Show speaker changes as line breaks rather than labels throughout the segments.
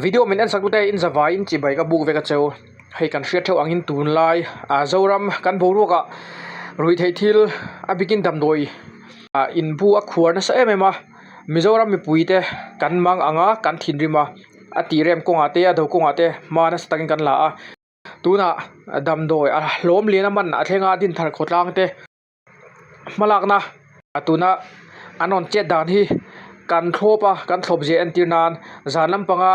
Video min en sak tute in zavai in chibai ka buk vek a cheu. Hei kan hriat theuh angin tunlai ah Zoram kan boruak ah ruihtheih thil a bikin damdawi ah inbu a khuar nasa em em a. Mizoram mipui te kan mang ang a kan thinrim a, a tih rem kawngah te a do kawngah te hma nasa takin kan la a. Tunah damdawi a hlawm lian a man a thleng a Dinthar khawtlang te. Hmalakna tuna an rawn chet dan hi kan thlawp a kan thlawp zia entir nan zan lampanga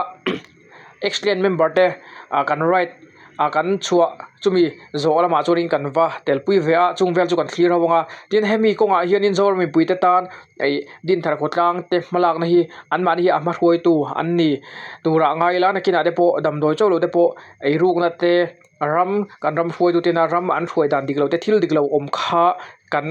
accident member te ah kan ride ah kan chhuah chumi zawh lamah chuanin kan va telpui ve a chung vel chu kan thlir ho ang a tin hemi kawngah hianin Zoram mipui te tan ih Dinthar khawtlang te hmalakna hi anmahni hi a hmahruaitu an ni turah ngai ila nakinah te pawh damdawi chauh lo te pawh eirukna te. Ram, kan ram hruaitu tena ram an hruai dan dik lo te, thil dik lo awm kha kan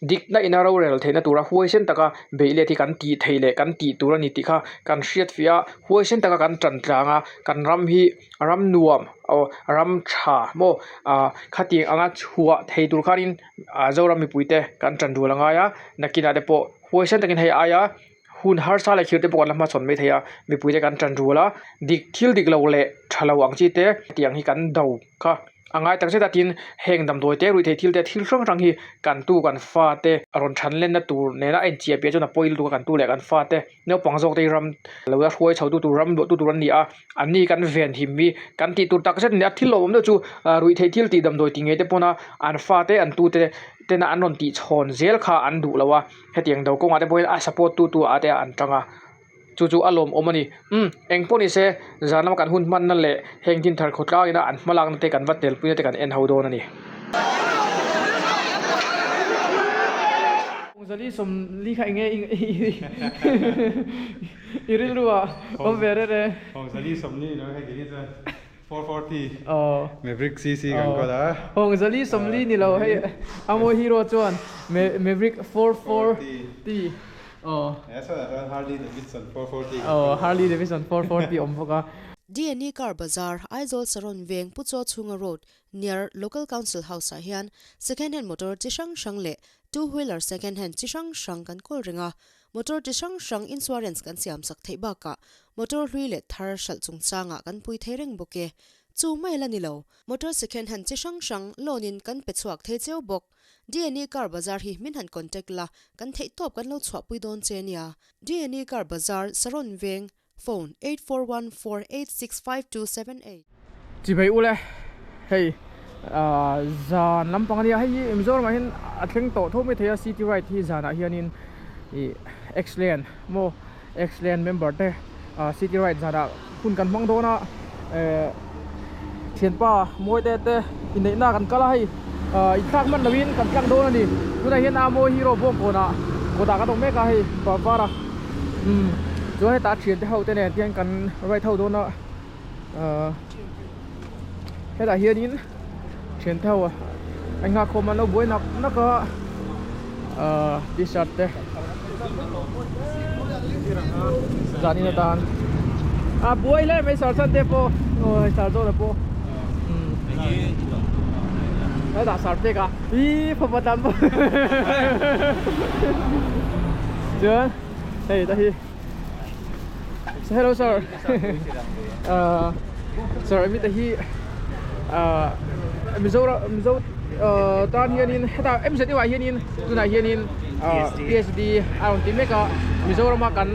dikna ina rorel theihna tura huaisen taka beih let hi kan tih theih leh kan tih tur a ni tih kha kan hriat fiah a, huaisen taka kan tan tlang a, kan ram hi ram nuam aw ram tha maw ah khatiang anga chhuah thei tur khanin ah Zoram mipuite kan tan rual a ngai a, nakinah te pawh huaisen takin hei aia. Hun harsa leh thil te pawh kan la hmachhawn mai thei a, mipuite kan tan rual a, dik thil dik lo leh tha lo ang chi te tiang hi kan do kha a ngai tak zet a, tin heng damdawi te ruihtheih thil te thil hrang hrang hi kan tu kan fa te rawn than lenna tur nena a inchiah piah chuan a pawi lutuk a kan tu leh kan fa te naupang zawk te hi ram lo la hruai chho tu tur ram luah tu tur an ni a, an ni kan venhim hi kan tih tur tak zet a ni a, thil lo awm deuh chu ruihtheih thil tih damdawi ti ngei te pawn a an fa te an tu te tena an rawn tih chhawn zel kha an duh lo a. Hetiang do kawngah te pawhin a support tu tu ah te an tang a, chu chu a lawmawm a ni. Umm eng pawh ni se zan lama kan hun hmanna leh heng Dinthar khawtlang ina an hmalakna te kan va telpuina te kan en ho dawn a ni. Zali 40 kha enge i rilru ah awm ve rere.
Zali 40 lo hei kei chuan. 440 Maverick CC kan kawt a.
Hawng zali 40 ni lo hei amo hero chuan Maverick 440 aw.
He sawn ah chuan Harley Davidson 440
kan kawt a. Harley Davidson 440 awm bawk a.
DNA Car Bazar, Aizawl Saron Veng Pu Chaw Chhunga Road near Local Council House ah hian Second Hand motor chi hrang hrang leh Two Wheeler Second Hand chi hrang hrang kan kawl reng a, Motor chi hrang hrang insurance kan siam sak theih bakah motor hlui leh thar hralh chungchangah kan pui thei reng bawk e. Chu mai la ni lo, motor second hand chi hrang hrang loan in kan pe chhuak thei cheu bawk. DNA Car Bazar hi min han contact la, kan theih tawp kan lo chhuahpui dawn che nia. DNA Car Bazar, Saron Veng, Phone, 8414865278.
Chibai ule hei zan lampang ania hei hi Mizoramah hian a thleng tawh tho mai thei a city ride hi zanah hianin ih X-lane maw X-lane member te city ride zanah hun kan hmang dawn a eh thianpa Mawite te inneihna kan kal a hei inthlak hman loin kan tlang dawn a ni tunah hian a mawi hero bawngkawnah kawtah kan awm mek a hei Barbara. Umm chuan hetah thian te ho te nen hian kan ride ho dawn a ahh hetah hianin thian te ho an nghak khawm an lo buai nak nak a ahh t-shirt te zanin atan a buai hle mai sar chan te pawh aw hei sar zawna pawh umm hetah sar pek a ihh fapa tan pawh. Chuan hei ta hi hello sir uh, sir ami ta hi uh, Mizoram Mizo uh, tan hianin heta MZU ah hianin tunah hianin uh, PhD a rawn ti mek a Mizorama kan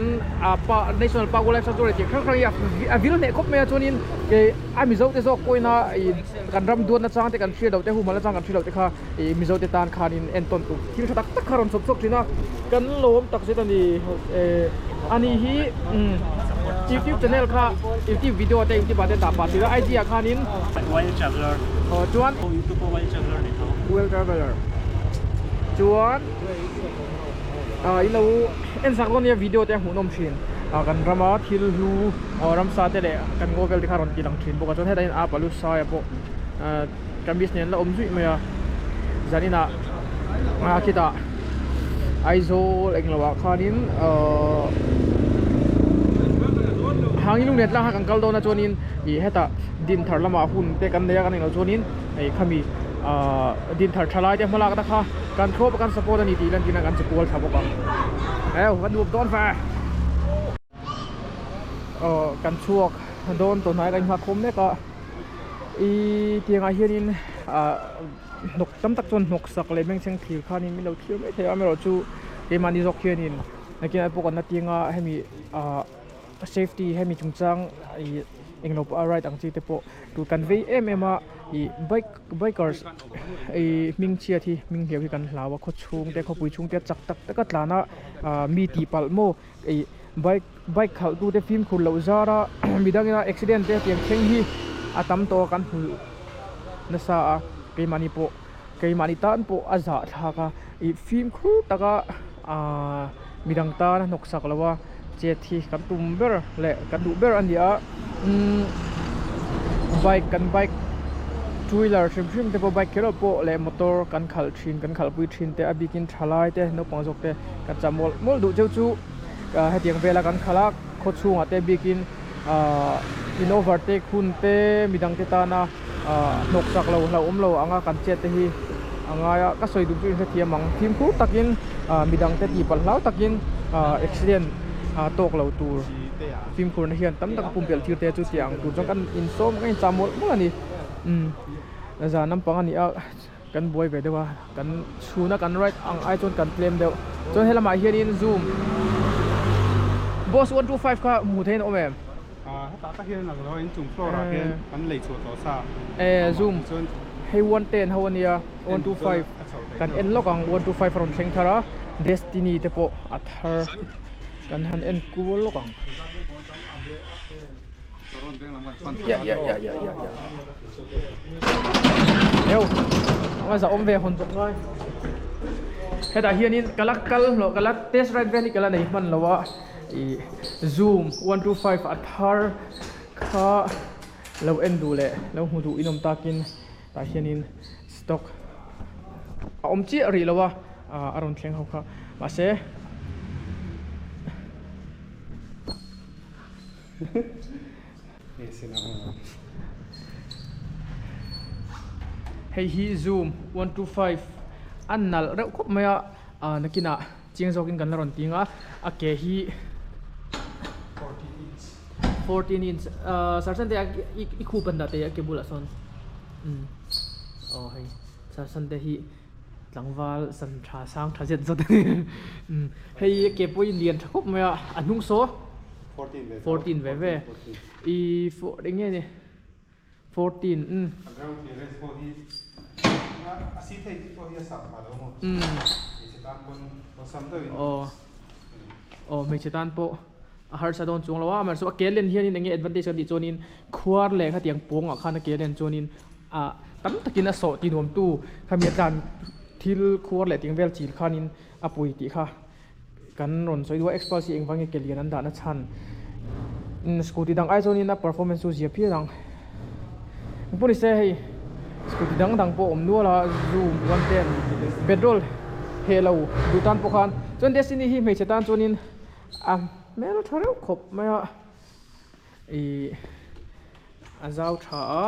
uh, pa National Park Wildlife Sanctuary tih hrang hrang hi a vil hneh khawp mai a chuanin kei a Mizo te zawk pawhin a kan ram duatna chang te kan hriat loh te humal na chang kan hriat loh te kha Ih Mizo te tan khanin entawn tur thil tha tak tak kha rawn chawp chawk thin a, kan lawm tak zet a ni. Eh ani hi umm YouTube channel kha YouTube video te YouTube ah te dah pah thin a, IG ah khanin
Wild Traveler
aw chuan
YouTube pawh Wild Traveler ni tho.
Wild Traveler chuan ah ilo en sak dawn nia video te a hmuhnawm thin ah kan rama thil hlu aw ramsa te leh kan ngaw vel te kha rawn ti lang thin bawk a, chuan hetah hian a balu saia pawh ah. Kamis nen la awm zuih mai a zaninah ah khitah Aizawl englo ah khanin ahh hangin lunglen tlang kha kan kal dawn a chuanin ih hetah dinthar lamah hun te kan nei a kan englo chuanin hei khami ahh dinthar thalai te hmalak na kha kan thlawp a kan support a ni tih lantir nan kan che kual thla bawk ang heu kan nuam dawn ve aw kan chhuak. dawn tawh hnai kan nghak khawm mek a ih tiangah hianin ah hnawk tam tak chuan hnawk sak leh bengchheng thlir khanin min lo thlir mai thei a amaherawhchu keimahni zawk hianin nakinah pawh kan la tiang a hemi ah safety hemi chungchang ih englo pawh a ride ang chi te pawh tur kan vei em em a ih bike bikers ih hming chhiat hi hming hliau hi kan hlau a khaw chhung te khawpui chhung te chak tak tak a tlan a ah mi tih palh maw ih bike bike khalh tu te fimkhur loh zar a midang ina accident te hetiang thleng hi a tam tawh a kan hmu nasa a keimahni pawh keimahni tan pawh a zah thlak a ih fimkhur taka ahh midang tan a hnawk sak lo a chet hi kan tum ber leh kan duh ber a ni a umm bike kan bike two wheeler hrim hrim te pawh bike kher ah pawh leh motor kan khalh thin kan khalh pui thin te a bikin thalai te naupang zawk te kan chah mawlh mawlh duh cheu chu hetiang vela kan khalh a khaw chhungah te bikin ahh in overtake hun te midang te tana ahh hnawk sak lo hlauhawm lo anga kan chet te hi a ngai a ka sawi duh chu inhrethiam ang fimkhur takin ahh midang te tih palh hlau takin ahh accident ah tawk lo tur fimkhurna hian tam tak a pumpelh tir te chu tih ang tur chuan kan insawm kan inchah mawlh mawlh a ni umm zan lampang a ni a. Kan buai ve deuh a, kan chhuna kan ride ang ai chuan kan tlem deuh. Chuan helamah hianin zoom Boss 125 kha hmuh theihin a awm em?
Ah hetah tak hian a lang lo a, inchung floor ah hian kan lei chhuah tawh sa.
Eh zoom hei 110 ho a nia, 125 kan en lawk ang, 125 a rawn thleng thar a, Destiny te pawh a thar kan han en kual lawk ang. Ya ya ya ya ya ya Eo Anga za awm ve hawn chawp ngai Hetah hianin ka la kal hlawh ka la test ride vel hi ka la nei hman lo a ih zoom 125 a thar kha lo en duh leh lo hmu duh in awm takin tah hianin stock a awm chiah rih lo a a rawn thleng ho kha mahse Hei hi zoom 125 a nalh reuh khawp mai a ah nakinah chiang zawkin kan la rawn ting a a ke hi 14 inch ah sarsan te i khup an dah te a ke bulah sawn umm aw hei sarsan te hi. Tlangval san tha sang tha zet zawt a ni. Umm hei ke pawh hi lian tha khawp mai a, a hnung saw 14 ve ve i four eng nge ni 14 umm.
A ground clearance pawh hi a si thei tih pawh hi a sak phah lo maw? Hmeichhe tan pawn awlsam deuhin.
Aw aw hmeichhe tan pawh a harsa dawn chuang lo a, amaherawhchu a ke len hianin eng nge advantage kan tih chuanin khuar leh khatiang pawngah khan a ke len chuanin ah tam takin a sawh ti nuamtu khami a tlan thil khuar leh ting vel chil khanin a pui tih kha kan rawn sawi duh a Xpulse hi engvang nge ke lian an dahna chhan scooty dang ai chuanin a performance chu zia phian ang engpawh nise hei scooty dang dang pawh a awm nual a zoom 110 petrol heh lo duh tan pawh khan chuan Destiny hi hmeichhe tan chuanin a hmel tha reuh khawp mai a. Ih a zau tha a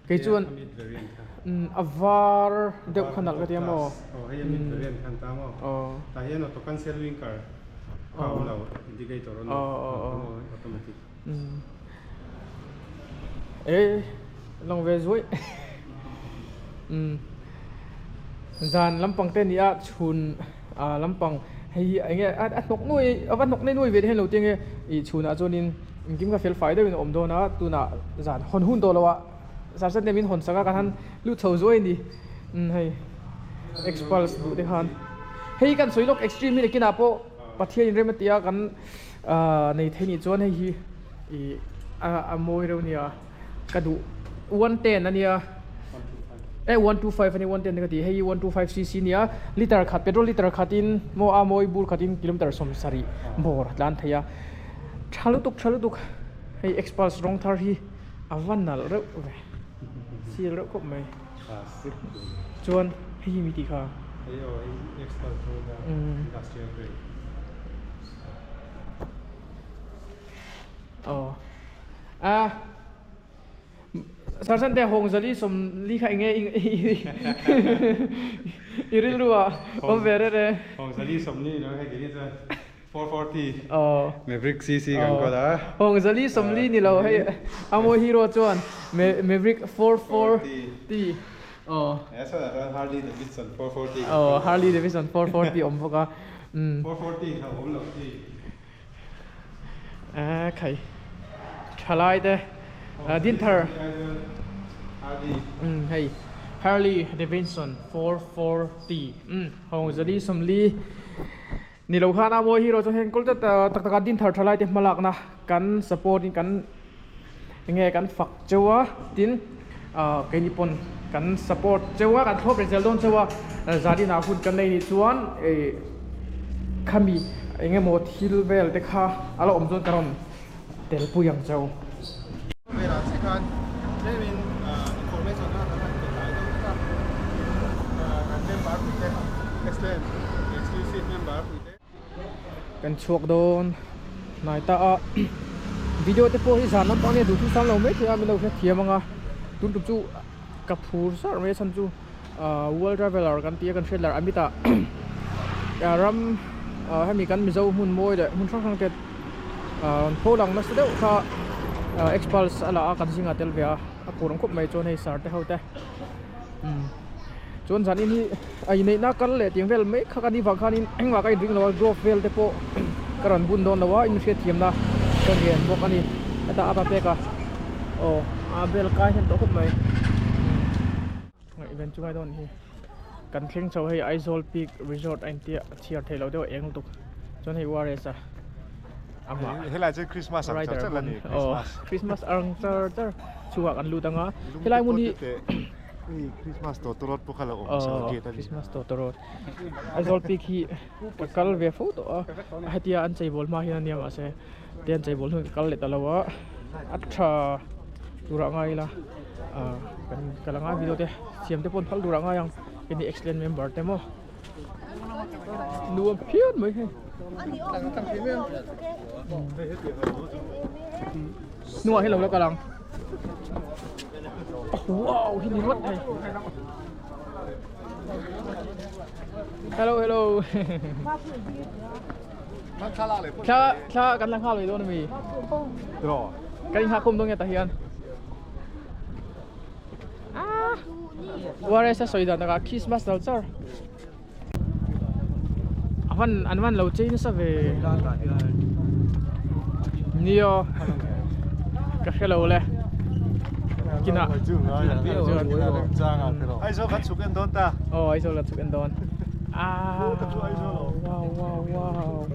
kei chuan a var deuh kha nalh ka ti a maw e lang ve zuai zan lampang te a ni a chhun ah lampang hei hi eng nge a hnawk nuai a va hnawk nei nuai ve te hian lo ti ang e ih chhunah chuanin engkim kha fel fai deuhin a awm dawn a tunah zan hawn hun tawh lo ah zan zat nem in hawn sak a kan han lut chho zuai a ni umm hei expulse duh te khan hei kan sawi lawk extreme hi nakinah pawh Pathian in rem a ti a kan ah nei thei nih chuan hei hi ih a mawi reuh a nia. Ka duh 110 a nia eh 125 a nia 110 te ka ti hei hi 125 cc a nia liter khat petrol liter khatin maw a mawi bur khatin kilometer 70 bawr a tlan thei a tha lutuk tha lutuk hei Xpulse rawng thar hi a va nalh reuh ve sial reuh khawp mai chuan hei hi mi tih kha Aw a Sergeant te hawng zali 40 kha enge i rilru ah awm ve rere.
Hawng zali 40 lo hei kei ni chuan 440
Aw.
Maverick CC kan kawl a.
Hawng zali sawmli ni lo hei Amo Hero chuan Maverick 440 aw.
He sawn ah chuan Harley Davidson 440 kan kawl a.
Aw Harley Davidson 440 awm bawk a. Umm.
440 kha awm lo chi.
A khai thalai te Dinthar umm hei Harley Davidson 440 umm hawng zali sawmli Ni lo khan a mawi hero chu heng kawlh tak tak a din thar tha lai te hmalakna kan support in kan enge kan fak cheu a tin ah keini pawn kan support cheu a kan thlawp reng zel dawn cheu a zan inah hun kan nei nih chuan ih khami eng emaw thil vel te kha a la awm chuan ka rawn tel pui ang cheu.
Velah che khan tlemin information a kan han pe tlai deuh vek a, kan member pui te explain exclusive member pui te.
Kan chhuak dawn hnai ta a, video te pawh hi zan lampang nia duh thusam lo mai thei a min lo hrethiam ang a, tun tum chu ka phur sarh mai a chhan chu world traveller kan tih a kan hriat lar Amit ah ram hemi kan Mizo hmun mawi leh hmun hrang hrang te rawn pho lang nasa deuh kha Xpulse a la a kan zingah tel ve a a phur ang khawp mai chuan hei sir te ho te chuan zanin hi a inneihna kal leh tiang vel mai kha ka nih vang khanin engmah ka inring lo a glove vel te pawh ka rawn bun dawn lo a inhriatthiamna ka ngen bawk a ni hetah a pa pek a aw a bel kai hnem tawh khawp mai. Ngaihven chu ngai dawn hi kan thleng chho hei Aizawl Peak Resort a intia a chhiar theih loh deuh a eng lutuk chuan hei URS a amah
helai chu Christmas ang char char la ni
Christmas Christmas ang char char chhungah kan lut anga helai hmun hi
hei Christmas tawtawrawt pawh kha lo awm chho gate a ni
Christmas tawtawrawt Aizawl Peak hi ka kal ve fo tawh a hetia an cheibawl hma hian ania mahse te an cheibawl hnu in ka kal leh ta lo a a tha turah ngai ila ah kan kal anga video te siam te pawh an phal turah ngai ang hemi excellent member te maw nuam phian mai hei hnungah hian lo la kal ang wow hi ni rawt hei hello hello Thla thla kan la nghal mai dawn ami? Kan inghah khawm dawn nge tah hian. Ah! URS a sawi dan takah Christmas dal char. A van an van lo chei nasa ve. Nio ka hre lo le. Kinah.
Aizawl kan chhuk en dawn ta.
Aw Aizawl kan chhuk en dawn. Ah wow wow wow.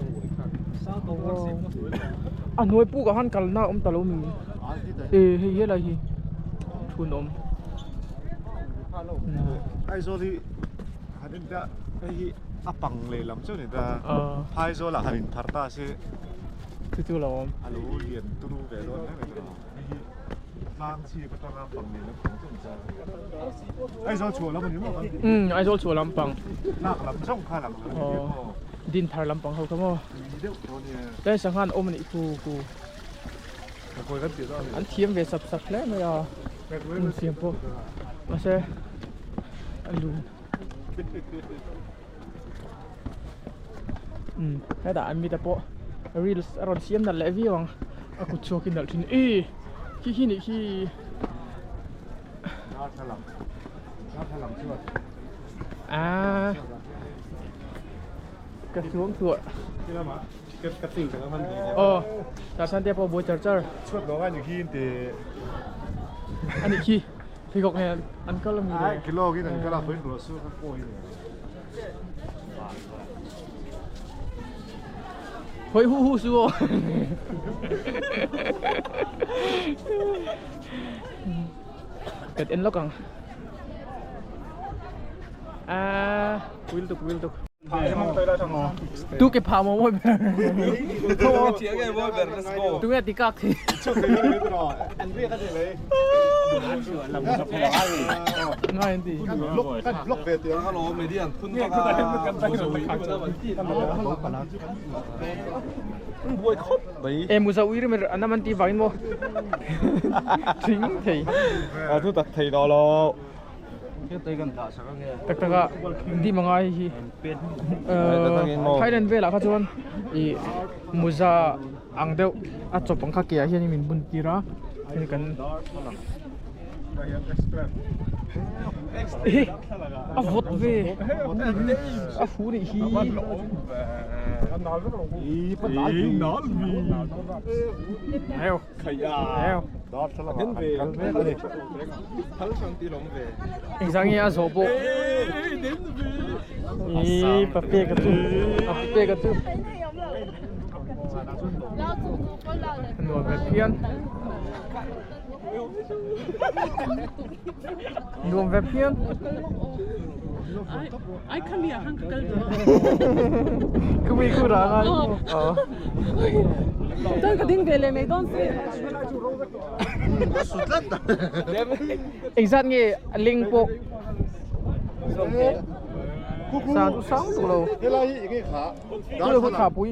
A hnuai puk ah khan kalna a awm ta lo mi. E hei helai hi thun awm.
Aizawl hi han en ta hei hi a pang leh lam chu a ni ta. Phaizawl ah han in phar ta se.
Chu chu lo awm.
A lo lian turu ve dawn hle mai tawh. Hei hi tlang chhip atanga pang leh lampang chu a ni ta. Aizawl chhuah lam a ni maw kan tih?
Umm Aizawl chhuah lampang.
Lak lam zawng kha lang lo a ni maw?
Din thar lampang ho kha maw?
Tui deuh tawh a nia.
Tlai sangha an awm a nih khu khu. An thiam ve sap sap hle mai a. An siam pawh. Mahse a lum. Umm hetah an mite pawh reels a rawn siam nalh leh viau ang a kut chhuak in nalh thin ih khi khi nih khi ah ka suang tuah aw tah chuan te pawh buai char char a nih khi pheikhawk nen an kal ami le. Hoi hu hu su aw. Kan en lawk ang. Ah, wil tuk wil tuk. Tu ke pha mo moi ber. Tu nge ti kak thi. Ngai an ti. E muza ui rim an an ti vangin mo. Thing thei.
A thu tak thei daw lo.
Tak tak a dim anga hei hi Thailand velah kha chuan ih muza ang deuh a chawp ang kha ke ah hian min bun tir a hei kan ehe a vawt ve a fu nih hi Engzah nge a zawh pawh ih pa pek a chu a pa pek a chu nuam ve phian nuam ve phian khumi khu rah a ngai aw.
Chuan ka ding ve leh mai dawn si.
Engzat nge a leng pawh sang chu sang duh lo. Helai hi tha pui.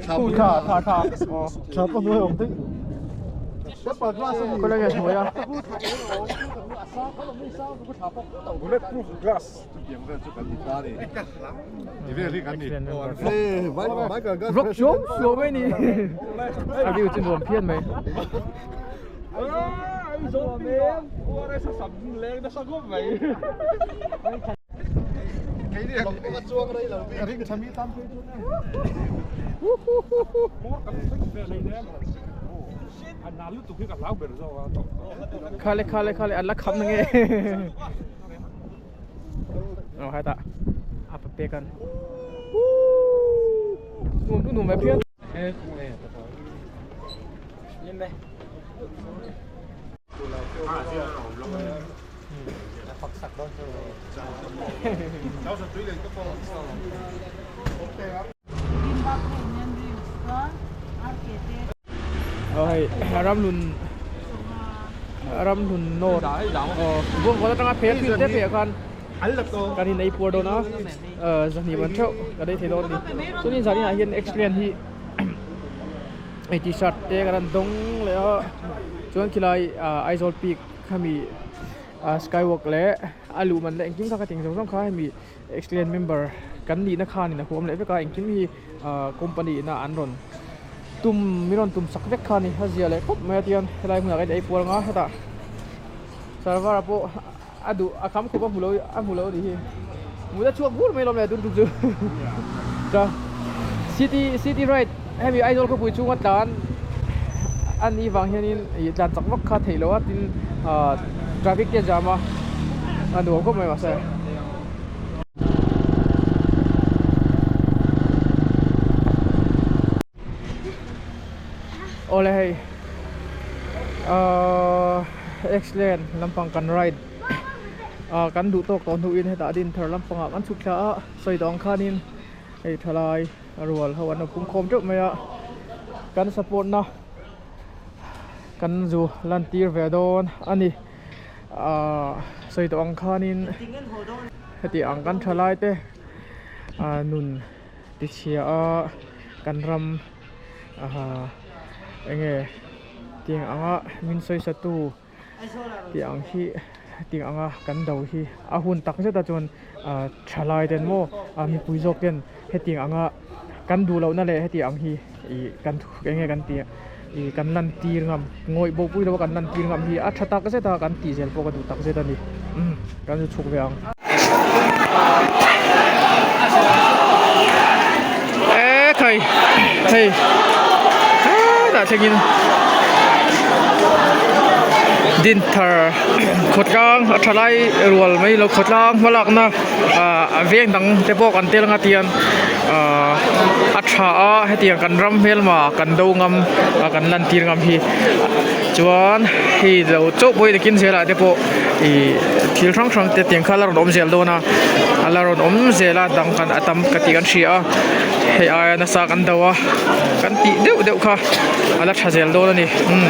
Tha tha tha.
Tha pawh hnuai awm daih.
Khawilai nge hnuai a.
Bulletproof glass.
Vlog suam suam mai ni a view chu nuam phian mai. Khale khale khale an la kham na nge. Aw hetah a pa pek an nuam chu nuam ve phian. Aw hei ramhlun ramhlun north aw buangkawn atanga phei a thil te pheiah khan kan in ei puar dawn a zahnih ban theuh kan ei thei dawn a ni chuanin zaninah hian explain hi hei t-shirt te kan rawn dawng leh a chuan khilai Aizawl peak khami skywalk leh a luh man leh engkim kha ka ti ang zawng zawng kha hemi Excellent member kan nihna khanin a huam leh vek a, engkim hi company ina an rawn tum min rawn tum sak vek kha a ni, a zia leh khawp mai a tihian helai hmunah hian ei puar anga hetah server ah pawh a duh a kham khawp a hmu lo a hmu lo a nih hi mut a chhuak bur mai lawm le tun tum chu cha city city ride hemi Aizawl khawpui chhunga tlan a nih vang hianin ih tlan chak vak kha theih loh a tin ah traffic te a jam a a nuam khawp mai mahse. Awle hei ahh X-land lampang kan ride ah kan duh tawk tawh hnuin hetah din thar lampangah kan chhuk thla a sawi tawh ang khanin hei thalai rual ho an lo pung khawm teuh mai a kan support na kan zu lan tir ve dawn a ni. Ahh sawi tawh ang khanin heti ang kan tha lai te ahh nun ti chhia a kan ram ahh eng nge tiang anga min sawisa tu tih ang hi tiang anga kan do hi a hun tak zet a chuan ahh tha lai ten maw ah mipui zawk ten hetiang anga kan duh lohna leh heti ang hi ih kan eng nge kan tih ih kan lan tir ngam ngawih bo pui lo a kan lan tir ngam hi a tha tak zet a kan tih zel pawh ka duh tak zet a ni umm kan zu chhuk ve ang. E khai hei hetah thlengin Dinthar khawtlang a tha lai rual mai lo khawtlang hmalakna ah a veng dang te pawh kan tel anga tian ah a tha a hetiang kan ram hmelma kan do ngam a kan lan tir ngam hi chuan hei lo chauh pawh hi nakin zelah te pawh ih thil hrang hrang te tiang kha la rawn awm zel dawn a a la rawn awm zel a dang kan a tam ka tih kan hria a hei aia nasa kan do a kan tih deuh deuh kha a la tha zel dawn a ni umm.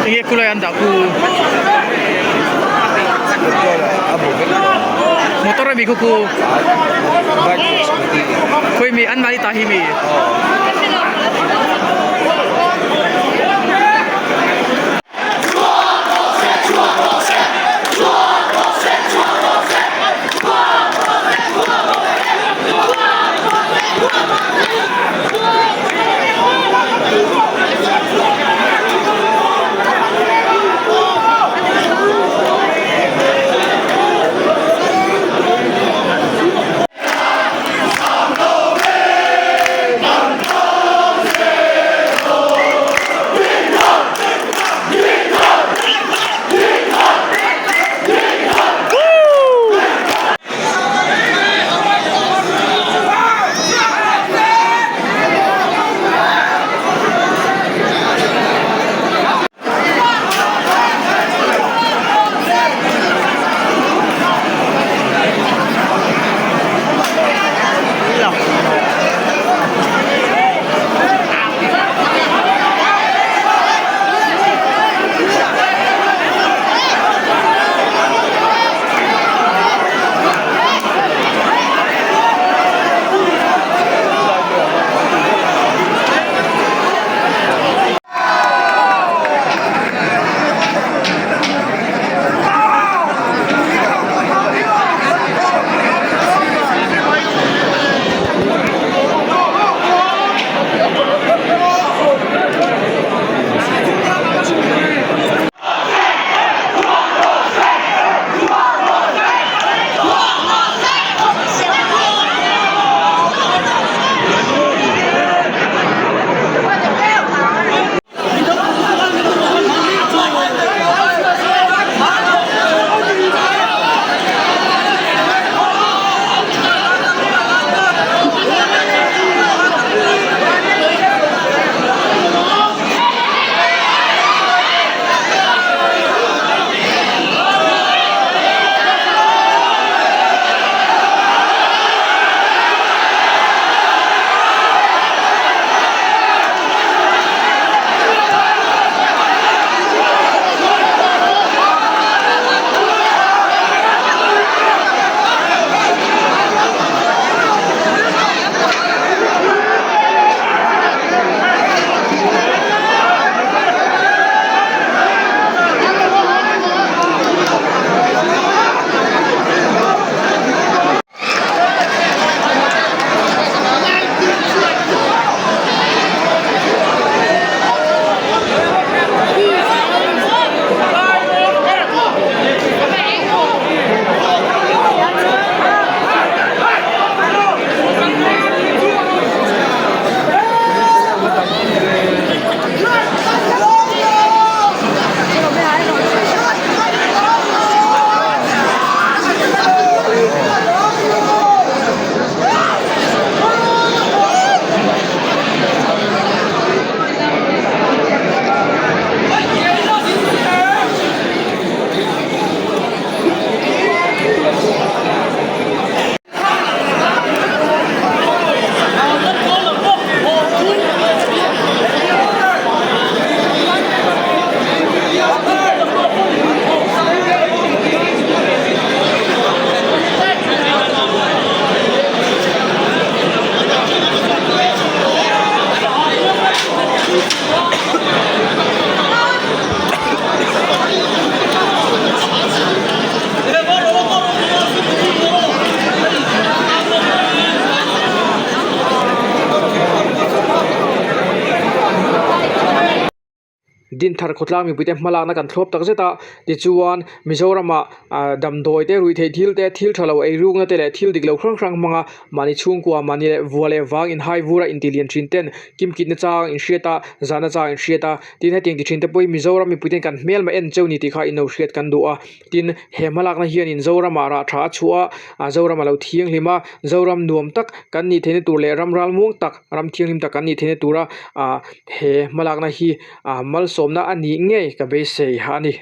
Enge khulai an dah khu motor ami khu khu khawi mi an mahni ta hi mi. Dinthar khawtlang mipuite hmalakna kan thlawp tak zet a, tichuan Mizoramah ah damdawi te ruihtheih thil te thil tha lo ei rukna te leh thil dik lo hrang hrang hmanga mahni chhungkua mahni leh vua leh vang inhai vur a intih lian thin ten kimkitna chang inhriat a zahna chang inhriat a tin hetiang ti thin te pawhin Mizoram mipuite kan hmelma en cheu ni tih kha inlo hriat kan duh a tin he hmalakna hianin Zoramah rah tha a chhuah a Zoram a lo thianghlim a Zoram nuam tak kan nih theihna tur leh ram ral muang tak ram thianghlim tak kan nih theihna tura ah he hmalakna hi ah malsawmna a nih ngei ka beisei a ni.